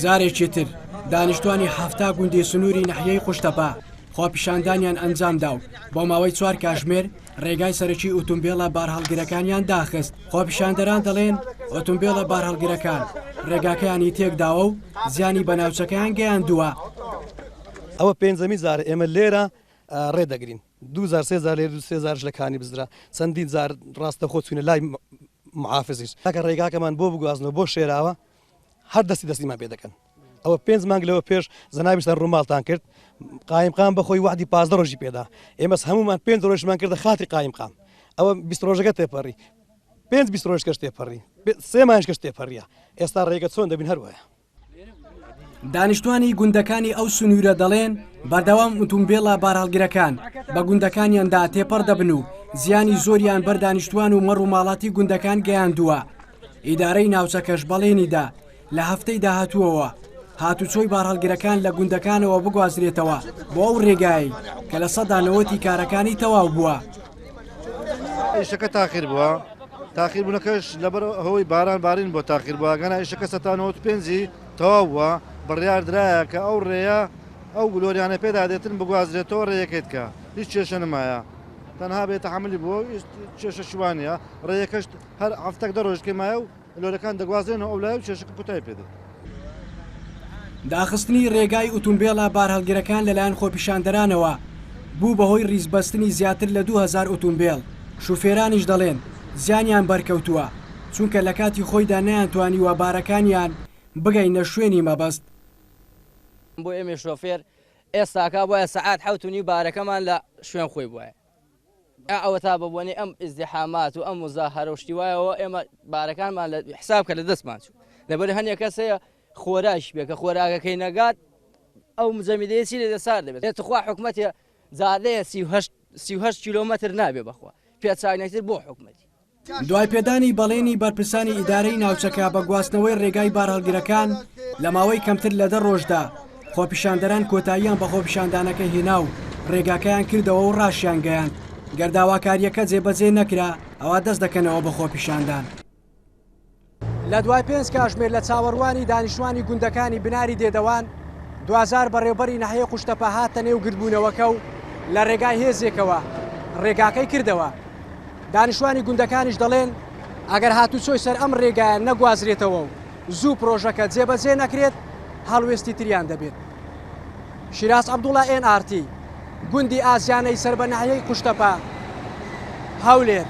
جارێکی تر دانیشتوانی 70 گوندی سنووری نەحیەی قوشتەپە خۆپیشاندانیان ئەنجامدا و بۆ ماوەی چوار کاژمێر ڕێگای سەرەکی ئوتومبێلە بارهەڵگرەکانیان داخست. خۆپیشاندەران دەڵێن ئۆتومبێلە بارهەڵگرەکان ڕێگاکەیانی تێکداوە و زیانی بە ناوچەکەیان گەیاندووە. ئەوە پێنجەمین جارە ئێمە لێرە ڕێ دەگرین، دوو جار سێ جار لێرە و سێ جارش لە کانی بزرە، چەندین جار ڕاستەوخۆ چووینە لای محافزیش کاکە ڕێگاکەمان بۆ بگوازنەوە بۆ شێراوە هەر دەستی دەستیمان پێ دەکەن. ئەوە پێنج مانگ لەوە پێش جەنابیشتان ڕووماڵتان کرد قایمقام بەخۆی وعدی 15 ڕۆژی پێدا ئێمەس هەمومان پێنج ڕۆژمان کردە خاتری قایمقام ئەوە 20 ڕۆژەکە تێپەڕی پێنج 20 ڕۆژ کەش تێپەڕی سێ مانگش کەش تێپەڕیە ئێستا ڕێگە چۆن دەبین هەر وایە. دانیشتوانی گوندەکانی ئەو سنوورە دەڵێن، بەردەوام ئوتومبێلە بارهەڵگرەکان بە گوندەکانیاندا تێپەڕ دەبن و زیانی زۆریان بەر دانیشتوان و مەڕ و ماڵاتی گوندەکان گەیاندووە. ئیدارەی ناوچەکەش بەڵێنیدا لە هەفتەی داهاتووەوە هاتوچۆی بارهەڵگرەکان لە گوندەکانەوە بگوازرێتەوە بۆ ئەو رێگایەی کە 90% ی کارەکانی تەواو بووە. ئیشەکە تاخیر بووە، تاخیر بوونەکەش لەبەر هۆی باران بارین بۆ تاخیر بووە، گەنا ئیشەکە سەتا 95 ی تەواو بووە، بڕیار درایە کە ئەو ڕێیە ئەو گلۆریانە پێدا دێتن بگوازرێتەوە ڕێیەکەی تکە هیچ کێشە نمایە تەنها بێ تەحەمولی بووە و هیچ کێشەشی وا نییە، ڕێیەکەش هەر هەفتەک دە ڕۆژ مایە و لۆرەکان دەگوازرێنەوە ئەو لایە و کێشەکە کۆتایی پێ دێت. داخستنی رێگای ئوتومبێلە بارهەڵگرەکان لەلایەن خۆپیشاندەرانەوە بوو بەهۆی ریزبەستنی زیاتر لە 2000 ئوتومبێل، شوفێرانیش دەڵێن زیانیان بەرکەوتووە، چونکە لەکاتی خۆیدا نەیانتوانیوە بارەکانیان بگەینە شوێنی مەبەست. بۆ ئێمەی شۆفێر ئێستاکە بوایە سەعات حەوت و نیو بارەکەمان لە شوێن خۆی بوایە. ئا ئەوەتا بە بۆنەی ئەم ئیزدیحامات و ئەم موزاهەرە و شتی وایەوە ئێمە بارەکانمان لە حساب کە لە دەستمان چوو لەبەر هەنێک کەس هەیە خۆراکیش بێ کە خۆراکەکەی نەگات ئەو مجەمیدەیە چی لێ دەسار دەبێت تخوا حکومەتێ جادەیە 38 کیلۆمەتر نابێ بەخوا پێچانێتر بۆ حکومەتی. دوای پێدانی بەڵێنی بەرپرسانی ئیدارەی ناوچەکە بە گواستنەوەی ڕێگای بارهەڵگرەکان لە ماوەی کەمتر لە دە ڕۆژدا، خۆپیشاندەران کۆتاییان بە خۆپیشاندانەکە هێنا و ڕێگاکەیان کردەوە و ڕاشیانگەیاند، گەر داواکارییەکە جێبەجێ نەکرا ئەوا دەست دەکەنەوە بە خۆپیشاندان. لە دوای پێنج کاژمێر لە چاوەڕوانی دانیشتوانی گوندەکانی بناری دێدەوان، دواجار بەڕێوبەری ناحیەی قوشتەپە هاتە نێو گردبوونەوەکە و لە رێگای هێزێکەوە رێگاکەی کردەوە. دانیشتوانی گوندەکانیش دەڵێن، ئەگەر هاتوچۆی سەر ئەم رێگایە نەگوازرێتەوە و زوو پرۆژەکە جێبەجێ نەکرێت، هەڵوێستی تریان دەبێت. شیراز عەبدوڵا ئێن ئاڕ تی، گوندی ئازیانەی سەر بە ناحیەی قوشتەپە، هەولێر.